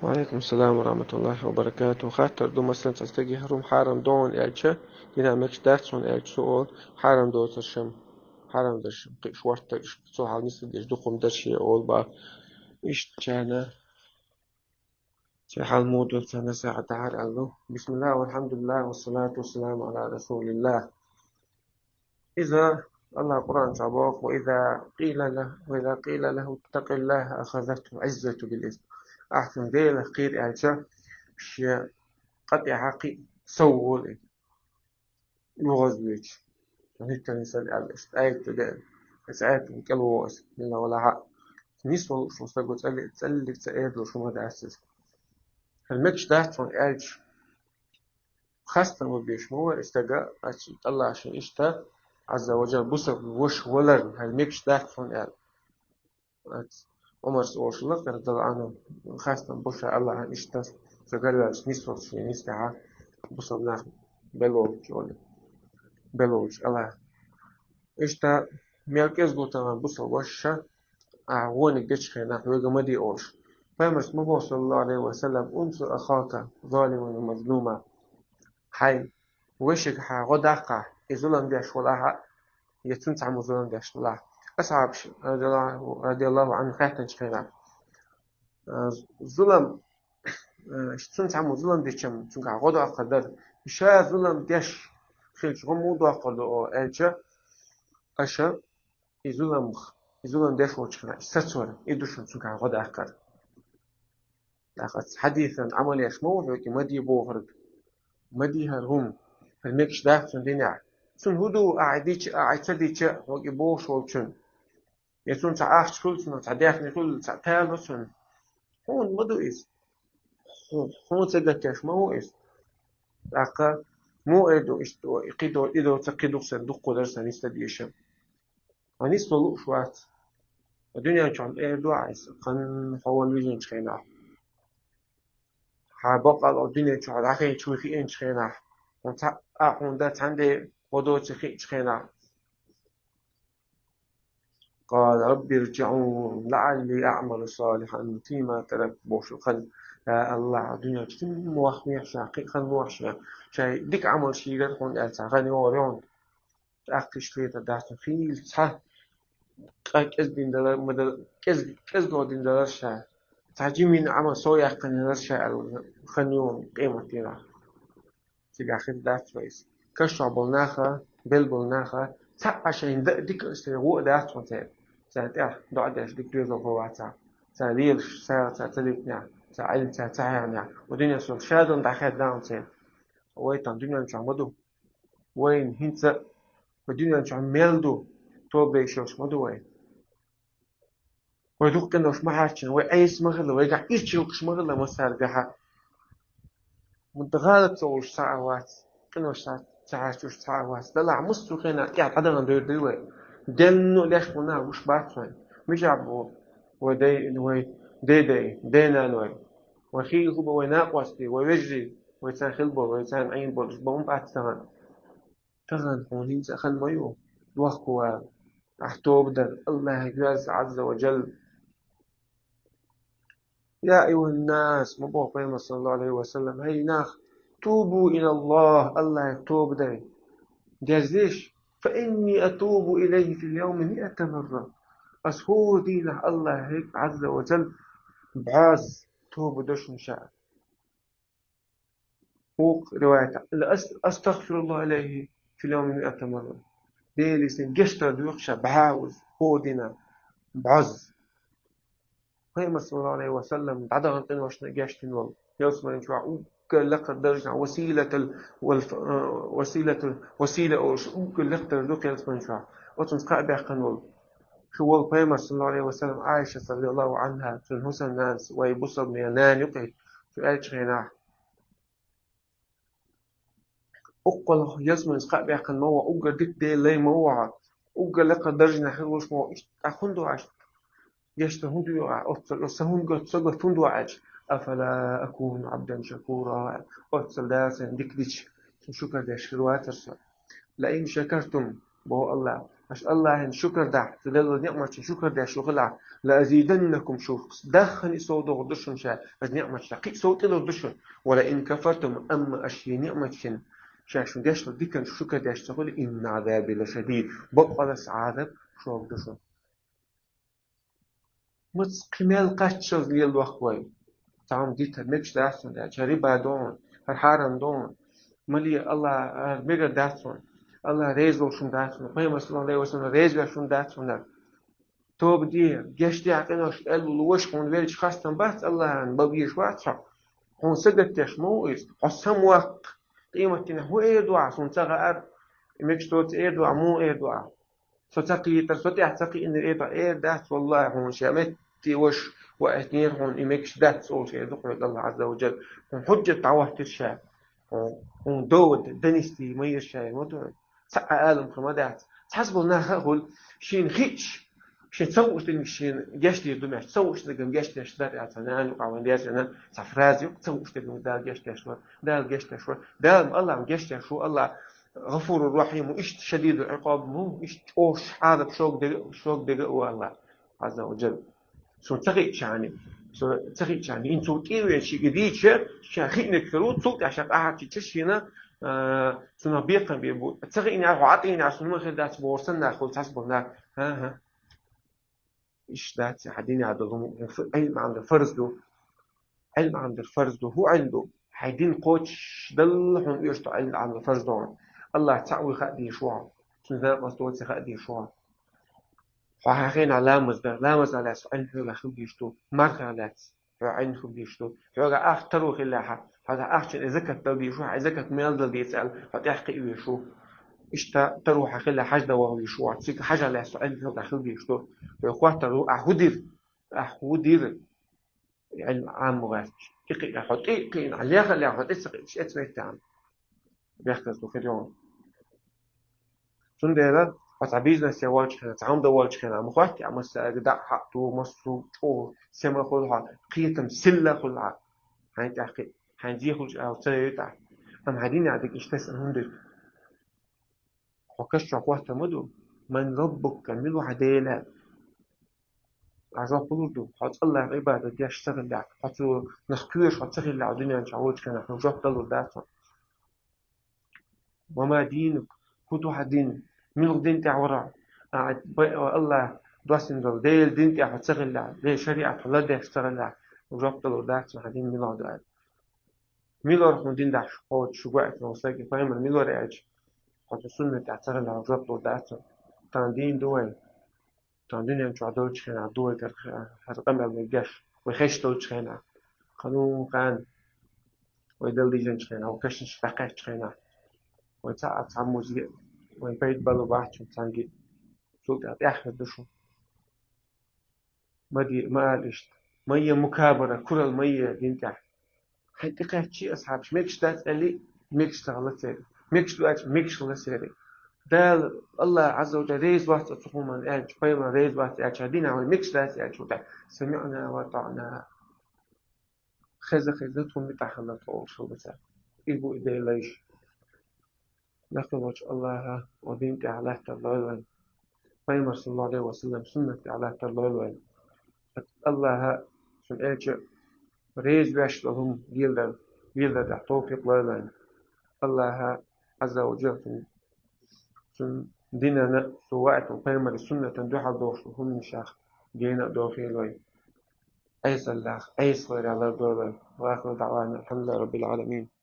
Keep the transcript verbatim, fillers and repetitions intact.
وعليكم السلام ورحمة الله وبركاته. Хаттар ду, масалан, цхьа стаге хӀарам хьарам ду хьуна аьлча, динан мегаш дац хьуна аьлча, цо олу хьарам доцурш-м, хьарам дарш-м, кхин а шортта, цо хьал нисдеш дукха хӀума дарш я олу бах. Иштта царна церан хьал муха ду, царна насихьат дӀахьар аьлла ду. بسم الله والحمد لله والصلاة والسلام على رسول الله. Иза Аллах Къуръан чохь боху: «وإذا قيل له، وإذا قيل له اتق الله أخذته العزة بالإثم». Ахь цунна Делах кхера аьлча, шен къа тӀехь кхин а сов волу и, юхаза воьдуш. Хьуьттанийн сада аьлла, иштта аят ду деана. Иза аят кӀел вогӀу аса, мила вала хьа. Нисвала шу стаго цӀалли-, цӀаллиг ца эр долуш хӀума дац иза. ХӀара мегаш дац хьуна аьлча, хастам беш ма вара и стага, ацу Аллахьа шен иштта, Азза ва Джалла, бусалба ваша валарна, хӀара мегаш дац хьуна аьлла. Ацу Ӏумарс олуш лакхара дала Ӏану, хастам бу ша Аллахьан иштта, со галваьлча нисвалчу шен нисдехьа, бусалба нах белволчу олу, белволчу Аллахь. Иштта, мел кӀезиг ву тахана бусалба ваша, ахь вониг дечу хенахь вега ма де олуш. Пайхамарс ма боху, саллаллаху алейхи ва саллям: «Унсур ахака залиман ва мазлума». Хьайн вешиг хьан гӀо даккхахь, и зулам деш волахьа, я цунна цхьаммо зулам деш волахь. Асхьабаш, радиаллаху, радиаллаху анху, хаьттинчу хенахь, а, зулам, а, цунна цхьаммо зулам дича, цуьнгахь гӀо доккхур дара. Ша зулам деш хилча, гӀо муха доккхур ду, аьлча, аша и зуламах, и зулам деш волчу хенахь сацор, и ду шуна цуьнгахь гӀо даккхар. ТӀаккха хьадисан Ӏамал еш ма ву хьоьга ма де бохург. Ма де хӀара хӀума, хӀара мегаш дац цунна динехь. Цунна хӀун ду, ахьа дича, ахьа ца дича, хьоьга бохуш волчун? Я цунна цхьа ахча хуьлу, цунна цхьа даьхни хуьлу, цхьа тало цунна? Хьуна ма ду иза. Хьу-, хьуна ца гатеш ма ву иза. ТӀаккха муха эр ду, иштта, и кхидо, и доцу, кхидух сан, дуккха дара сан, иштта деша. Хьан нисвала лууш вац. Дуьнен чохь эр ду ахьа иза, кхана хьо вала вижинчу хенахь. Хьан бакъалла дуьнен чохь дӀахинчу хиъинчу хенахь. Хьуна цхьа а хьуна дан цхьаьна де гӀо доций хиъчу хенахь. قال رب ارجعون لعلي أعمل صالحا فيما تركت бохуш хан. Я Аллахь, дуьнен чу кхин ма вахнехь ша, кхин хан ма вахнехь ша, дика Ӏамал шийгара хьуна аьлла цхьа хан йогӀур ю хьуна. ТӀаккха иштта летар дац хьуна, хийла цхьа къа кӀезиг дина далар, ма дала, кӀезиг, кӀезиго дина далар ша. Цхьа жимина Ӏамал сов яьккхина ялар ша аьлла хан ю хьуна къематдийнахь. Цигахь хир дац вай иза. Каш чохь болу наха, бел болу наха, цхьаъ а шайна дан а дика а, шайн гӀо а дац хьуна церан. Царна тӀехь доӀа деш дика доьзал хӀо вацахь, цара лелаш сагӀа ца, ца дитинехь, цара Ӏилма ца, ца хьехнехь, ва дуьнен сов шадолу дӀахаьдда хьуна церан. Вай тахана дуьнен чохь ма ду. Вайна хӀинца а, вай дуьнен чохь мел ду, тоба деш йолуш ма ду вай. Вай дукха къинош ма хьаьрчина, вай Ӏеса ма хилла, вайгахь ирча хӀуттуш ма хилла массаьргахьа. ГӀалат ца волуш цхьа а вац, къинош ца, ца хьаьрчош цхьа а вац. Делахь массо а хенахь тӀехь дӀадахана дойр ду вай. Денно леш болу нах гуш бац вайн. Мичахь бу вай дай, вай дай-дай, дай-нана вай? Вай хийла хӀун бу вай накъостий, вай вежарий, вай царна хила болу, вай царна Ӏийна болуш бу хӀун бац тахана? Тахана хьуна хӀинца а хан ма ю, дохко вала, ахь тоба дар, Аллахье йоьзна, Азза ва Джалла. يا أيها الناس, ма боху Пайхамар, саллаллаху алейхи ва саллам, хӀей нах, توبوا إلى الله, Аллахье тоба дай. Дерзиш, فإني أتوب إليه في اليوم مئة مرة. Ас хӀора дийнахь Аллахье, Азза ва Джалла, бӀозза тоба до шуна ша. Вукху риваятехь: «لأستغفر الله إليه في اليوم مئة مرة». Деле сан гечдар доьху ша бӀозза, хӀора дийнахь бӀозза. Пайхамар, саллаллаху алейхи ва саллам, дӀадахана къиношна гечдина волу ялсамани чохь уггар лакхара даржехь, وسيلة ال-, والف-, э, وسيلة ال-, وسيلة олуш уггар лакхара даржа ду ялсамани чохь. Оцунца кхаъ баьккхина волу. Шу волу Пайхамар, саллаллаху алейхи ва саллам, Ӏайшас, радияллаху анхьа, цуьнан хӀусамнанас, вай бусалба нана юкъе, цо аьллачу хенахь. Уккхула ялсаманца кхаъ баьккхина ма ву, уггар дика Делан лай ма ву хьо, уггар лакхара даржехь хир волуш ма ву, иштта хӀунда ву аьлча, гечдар хӀунда доьху ахь, оццул сан хӀунда гойту, сан гойту хӀунда ву аьлча, أفلا أكون عبدا شكورا, оццул Дала сайна дика дича, сан шукар деш хир вацара со. لئن شكرتم, боху Аллахьа, Аша Аллахьан шукар дахь, цу Делла ниъматашта шукар деш шу хилахь, لأزيدنكم, шу даххана и сов догӀур ду шуна ша, аша ниъматашта кхин а сов тӀадур ду шуна. ولئن كفرتم, амма аша шен ниъматашта ша шуна деш долу диканна шукар деш ца хуьлий, إن عذابي لشديد, бакъ а лас Ӏазап шога ду шуна. Маца кхин мел кхаччалц леладо вай. Цхьамма дитар мегаш дац хьуна, даьлча, хӀара риба ду хьуна, хӀара хьарам ду хьуна. Мали Аллахь, хӀара мегар дац хьуна. Аллахь реза волуш хӀума дац хьуна. Пайхамар, саллаллаху Ӏалайхи ва саллам, реза веш хӀума дац хьуна. Тоба де, гечдехьа къинош аьлла луш хьуна велча хастам бац Аллахьан, бан везаш вац хьо. Хьуна сагатдеш ма ву иза. Хьо самаваккха. Къематдийнахь хӀун эр ду ахь, суна ца хаьара, и мегаш доцу эр ду ахь, муха эр ду ахь? Со ца кхийтар, со тӀехь ца кхиънар эр ду ахь, эр дац, валлахӀи, хьуна шен метте ваша ваийтинера хьуна, и мегаш дац олуш эр ду хьоьга Аллахь Ӏазза ва Джалла. Хьуна хьуьжжат дӀахӀоттира ша. Хьуна довод донести ма йира ша, ма ду хьуна. Цхьа а алам хир ма дац. Цхьацболу наха а хуьлу, шена хиъча, шен ца хууш дерг шена гечдийр ду меттиг, ца хууш дерг гечдеш дара аьлла, цхьа нана юкъахь вайн деза нана, цхьа фраза ю, ца хууш дерг Дала гечдеш вара, Дала гечдеш вара, Дала Аллахь гечдеш ву, Аллахь ГӀафурур-Рахьим ву, иштта Шадидул-Ӏикъаб ву, иштта чӀогӀа Ӏазап шога дерг, шога дерг а ву Аллахь Ӏазза ва Джалла. Суна ца хиъча хьуна, со ца хиъча хьуна, хӀинца цо тӀе а веъча, шига дийча, ша хиънарг хир ву, цул тӀаьхьа ша къахьарчийча шена, а, цунах бекхам бе бу. Ца хиънехь, хьо Ӏа тӀе йинехь, суна ма хир дац бохург санна нах хуьлу цхьацболу нах. ХӀан-хӀа. Иштта дац хьан динехь долу хӀума, Ӏилма Ӏамадар фарз ду. Ӏилма Ӏамадар фарз ду. ХӀун Ӏилма ду? Хьайн дин кхочушдалла хьуна оьшуш ду Ӏилма Ӏамадар фарз ду хьуна. Аллахь цхьаъ вуй хаа дезаш ву хьо. Цуьнан накъост доций хаа дезаш ву хьо. Хьо хьан хенахь ламаз дар, ламазах лаьцна Ӏилма хьоьгахь хила дезаш ду, мархах лаьцна хьоьгахь Ӏилма хила дезаш ду. Хьоьгахь ахча таро хиллехь, хьан ахчанна и закат дала дезаш ву, хьан и закат мел дала деза аьлла, хьо тӀаьхьакхиа везаш ву. Иштта таро хьан хиллехь, хьаьж дан ваха везаш ву, цига хьаьжах лаьцна Ӏилма хьоьгахь хила дезаш ду. Хьоьга хоттур ду, ахь хӀун дира? Ахь хӀун дира? Ӏилма Ӏамма гӀерташ. И кхиъна хьо тӀе, кхиъна хьо леха, леха хьо тӀе ца кхиъча, эцвайта хьуна. Бехказа ду хир ю хьуна. Цундела хьо цхьа бизнесе волчу хенахь, цхьа хӀума дан волчу хенахь, ма хӀоттае, массаьрга дӀа а хьакъ ду, массо а чӀогӀа сема хуьлу хьан, кхетам силла хуьлу хьан. Хьайн тӀехь кхин, хьайн зехуьлуш агӀор ца йойту ахь. Амма хьан динехь дерг иштта тесна хӀун дерг? Хьо каш чохь хоттур ма ду: «Ман раббука», мила ву хьан Дела? Ахь жоп лур ду, хьо цӀа Аллахьан Ӏибадат деш ца хиллехь, хьо цунах кхоьруш хьо ца хиллехь, дуьнен чохь волчу хенахь хьуна жоп далур дац хьуна. «Ва ма динук», хӀун ду хьан дин? Муьлха дин тӀехь вара хьо? А, бай-, Аллахь доссийна долу Делан дин тӀехь хьо ца хиллехь, Делан шариӀат хьо ладеш ца хиллехь, жоп далур дац хьуна, хьан дин муьлха ду аьлла. Мила вара хьуна дин дахьаш кхочуш, шу гойтина волу стаг, пайхамар мила вара аьлча, хьо цуьнан суннат тӀехь ца хиллехь, жоп лур дац хьуна. Тахана дийна ду вай. Тахана дуьнен чохь долчу хенахь ду вай хӀара къамел вай деш, вай хезаш долчу хенахь. Кхана, кхана вай дала дийзинчу хенахь, вай кешнаш дӀакхаьччу хенахь, вай цхьа а цхьаммо вайн пайда балур бац хьуна цхьаьнгге, цул тӀаьхьа тӀаьхьа хир ду шу. Ма де, ма ала иштта. Ма е мукабара, куралла ма е дин тӀехь. Хьайн тӀекхаьччий асхьабаш, мегаш дац аьллий, мегаш ца хилла церан. Мегаш ду аьлча, мегаш хилла церан. Дала, Аллахь Ӏазза ва Джалла реза вац цу хӀуманна аьлча, пайхамар реза вац аьлча, динехь вай мегаш дац аьлча, хӀун дац? «Самиъна ва атаъна». Хеза, хезна, тхуна муьтӀахь хилла тхо олуш хилла цара. И бу и Делан лайш. Лакхаволчу Аллахьа вайн дин тӀехь латтар лойла вайн. Пайхамар, саллаллаху Ӏалайхи ва саллам, суннат тӀехь латтар лойла вайн. Аллахьа цуьнан элча реза веш долу хӀума леладар, леладар тӀехь товфикъ лойла вайн. Аллахьа Ӏазза ва Джалла цуьнан, цуьнан динана, цо ваийтина пайхамаран суннатана дуьхьал долуш долу хӀуманех гена а дохийла вай. Ӏесаллах, Ӏеса лайралла лардойла вайн. Ва ахиру даъвана анил-хьамдулиллахӀи раббил Ӏаламин.